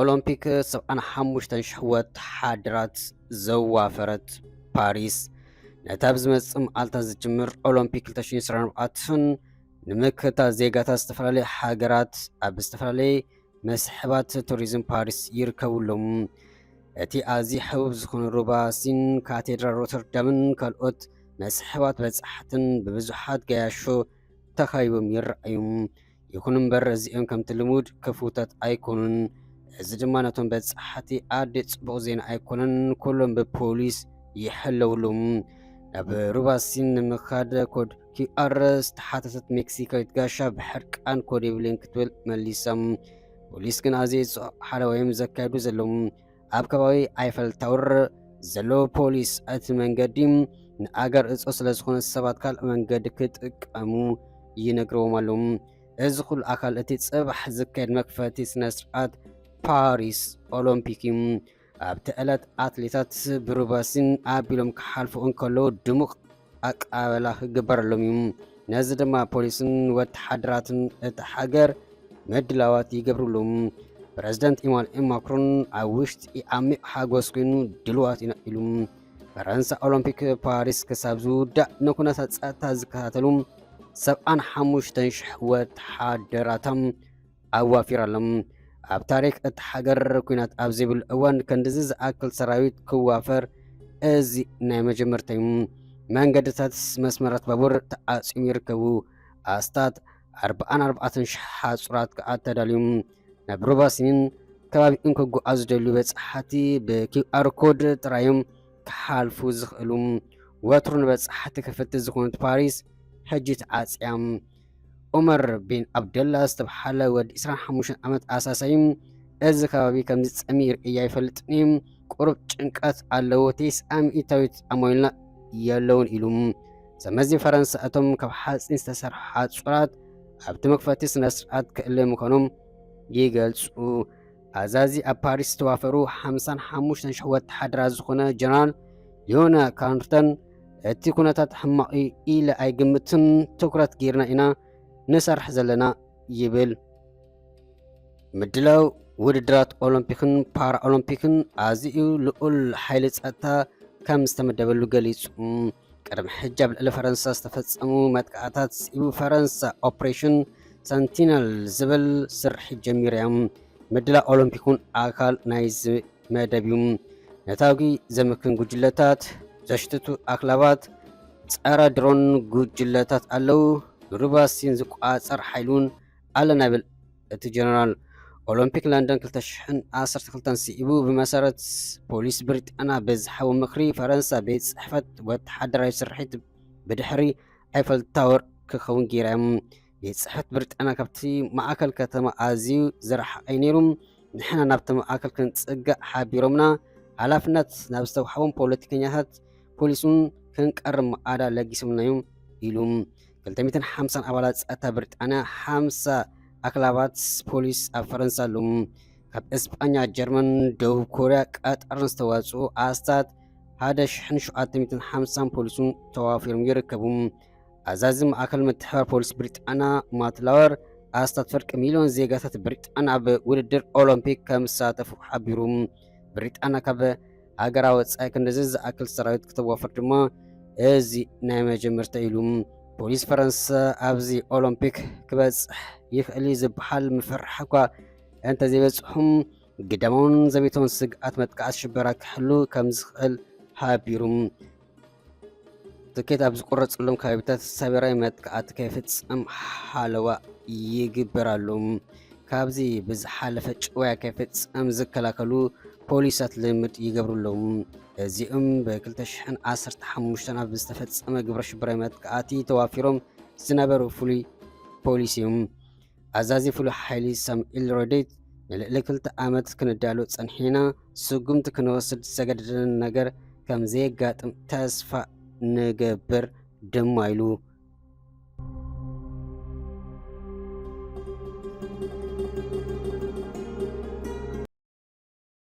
ኦሎምፒክ ሰብዓን ሓሙሽተን ሽሕ ወተሓደራት ዘዋፈረት ፓሪስ፣ ነታ ብዝመጽእ መዓልታት ዝጅምር ኦሎምፒክ ክልተ ሽሕን ዕስራን ኣርባዕተን ንምክትታል ዜጋታት ዝተፈላለየ ሃገራት ኣብ ዝተፈላለየ መስሕባት ቱሪዝም ፓሪስ ይርከቡ ኣለዉ። እቲ ኣዝዩ ሕቡብ ዝኾነ ሩባ ሲን፣ ካቴድራል ሮተርዳምን ካልኦት መስሕባት በጻሕትን ብብዙሓት ገያሾ ተኸቢቦም ይረኣዩ። ይኹን እምበር፣ እዚኦም ከምቲ ልሙድ ክፉታት ኣይኮኑን። እዚ ድማ ነቶም በጻሕቲ ኣደ ጽቡቕ ዜና ኣይኮነን። ኩሎም ብፖሊስ ይሕለዉ ኣለዉ። ናብ ሩባ ሲን ንምኻድ ኮድ ኪው ኣር ዝተሓተተት ሜክሲካዊት ጋሻ ብሕርቃን ኮድ የብለይን ክትብል መሊሳ። ፖሊስ ግን ኣዝዩ ጽዑቕ ሓለዋ እዮም ዘካይዱ ዘለዉ። ኣብ ከባቢ ኣይፈል ታወር ዘለዉ ፖሊስ፣ እቲ መንገዲ ንኣጋር እጾ ስለ ዝኾነ ሰባት ካልእ መንገዲ ክጥቀሙ ይነግርዎም ኣለዉ። እዚ ኩሉ ኣካል እቲ ጽባሕ ዝካየድ መክፈቲ ስነ ስርዓት ፓሪስ ኦሎምፒክ እዩ። ኣብቲ ዕለት ኣትሌታት ብሩባ ሲን ኣቢሎም ክሓልፉ እንከለዉ ድሙቕ ኣቀባብላ ክግበረሎም እዩ። ነዚ ድማ ፖሊስን ወተሓደራትን እታ ሃገር ምድላዋት ይገብሩ ኣለዉ። ፕረዚደንት ኢማኑኤል ማክሮን ኣብ ውሽጢ ዓሚቕ ሓጎስ ኮይኑ፣ ድሉዋት ኢና ኢሉ። ፈረንሳ ኦሎምፒክ ፓሪስ ክሳብ ዝውዳእ ንኩነታት ጸጥታ ዝከታተሉ ሰብዓን ሓሙሽተን ሽሕ ወተሓደራታ ኣዋፊራ ኣላ። ኣብ ታሪኽ እታ ሃገር ኲናት ኣብ ዘይብሉ እዋን ክንድዚ ዝኣክል ሰራዊት ክዋፈር እዚ ናይ መጀመርታ እዩ። መንገድታት፣ መስመራት ባቡር ተዓጽዮም ይርከቡ። ኣስታት ኣርባዓን ኣርባዕተን ሽሕ ሓጹራት ከኣ ተዳልዮም። ናብ ሩባ ሲንን ከባቢኡን ክጓዓዙ ዝደልዩ በጻሕቲ ብኪው ኣር ኮድ ጥራይ እዮም ክሓልፉ ዝኽእሉ። ወትሩ ንበጻሕቲ ክፍቲ ዝኾነት ፓሪስ ሕጂ ተዓጽያ። ዑመር ቢን ዓብደላ ዝተብሃለ ወዲ ዕስራን ሓሙሽተን ዓመት ኣሳሳይ፣ እዚ ከባቢ ከም ዝጸሚ ርእየ ኣይፈልጥን እየ። ቁሩብ ጭንቀት ኣለዎ፣ ተስዓ ሚእታዊት ኣማዊልና የለውን ኢሉ። ሰብ መዚ ፈረንሳ፣ እቶም ካብ ሓጺን ዝተሰርሑ ሓጹራት ኣብቲ መክፈቲ ስነ ስርዓት ክእለ ምዃኖም ይገልጹ። ኣዛዚ ኣብ ፓሪስ ዝተዋፈሩ ሓምሳን ሓሙሽተን ሽሕ ወተሓደራት ዝኾነ ጀነራል ሊዮና ካርተን፣ እቲ ኩነታት ሕማቕ እዩ ኢለ ኣይግምትን፣ ትኹረት ጌርና ኢና ንሰርሕ ዘለና ይብል። ምድላው ውድድራት ኦሎምፒክን ፓራኦሎምፒክን ኣዝዩ ልዑል ሓይሊ ጸጥታ ከም ዝተመደበሉ ገሊጹ። ቅድሚ ሕጂ ኣብ ልዕሊ ፈረንሳ ዝተፈጸሙ መጥቃዕታት ስዒቡ፣ ፈረንሳ ኦፕሬሽን ሰንቲነል ዝብል ስርሒት ጀሚራ እያ። ምድላው ኦሎምፒክ እውን ኣካል ናይዚ መደብ እዩ። ነታጒ ዘምክን ጉጅለታት፣ ዘሽትቱ ኣክላባት፣ ጸረ ድሮን ጉጅለታት ኣለዉ። ንሩባሲን ዝቆጻጸር ሓይሊ እውን ኣለና ይብል እቲ ጀነራል። ኦሎምፒክ ለንደን ክልተ ሽሕን ዓሰርተ ክልተን ስዒቡ፣ ብመሰረት ፖሊስ ብሪጣንያ ብዝሃቦ ምኽሪ፣ ፈረንሳ ቤት ጽሕፈት ወተሃደራዊ ስርሒት ብድሕሪ ኣይፈል ታወር ክኸውን ገይራ እያ። ቤት ጽሕፈት ብሪጣንያ ካብቲ ማእከል ከተማ ኣዝዩ ዝረሓቐ እዩ ነይሩ። ንሕና ናብቲ ማእከል ክንጽጋዕ ሓቢሮምና፣ ሓላፍነት ናብ ዝተዋህቦም ፖለቲከኛታት ፖሊስ እውን ክንቀርብ መኣዳ ለጊሶምና እዮም ኢሉ። ክልተ ሚእትን ሓምሳን ኣባላት ጸጥታ ብሪጣንያ፣ ሓምሳ ኣክላባት ፖሊስ ኣብ ፈረንሳ ኣለዉ። ካብ እስጳኛ፣ ጀርመን፣ ደቡብ ኮርያ፣ ቀጠርን ዝተዋጽኡ ኣስታት ሓደ ሽሕን ሸውዓተ ሚእትን ሓምሳን ፖሊስ እውን ተዋፊሮም ይርከቡ። ኣዛዚ ማእከል ምትሕብባር ፖሊስ ብሪጣንያ ማት ላወር፣ ኣስታት ፍርቂ ሚልዮን ዜጋታት ብሪጣንያ ኣብ ውድድር ኦሎምፒክ ከም ዝሳተፉ ሓቢሩ። ብሪጣንያ ካብ ሃገራ ወጻኢ ክንድዚ ዝኣክል ሰራዊት ክተዋፍር ድማ እዚ ናይ መጀመርታ ኢሉ። ፖሊስ ፈረንሳ ኣብዚ ኦሎምፒክ ክበጽሕ ይኽእል እዩ ዝበሃል ምፍርራሕ እኳ እንተዘይበጽሖም፣ ግዳማውን ዘቤታውን ስግኣት መጥቃዕቲ ሽበራ ክሕሉ ከም ዝኽእል ሓቢሩ። ትኬት ኣብ ዝቁረጸሎም ከባቢታት ሰብራዊ መጥቃዕቲ ከይፍጸም ሓለዋ ይግበር ኣሎ። ካብዚ ብዝሓለፈ ጭውያ ከይፍጸም ዝከላከሉ ፖሊሳት ልምድ ይገብሩ ኣለዉ። እዚኦም ብ2015 ኣብ ዝተፈጸመ ግብረ ሽበራዊ መጥቃዕቲ ተዋፊሮም ዝነበሩ ፍሉይ ፖሊስ እዮም። ኣዛዚ ፍሉይ ሓይሊ ሳሙኤል ሮዴት፣ ንልዕሊ ክልተ ዓመት ክንዳሎ ጸኒሕና፣ ስጉምቲ ክንወስድ ዘገደደና ነገር ከም ዘየጋጥም ተስፋ ንገብር ድማ ኢሉ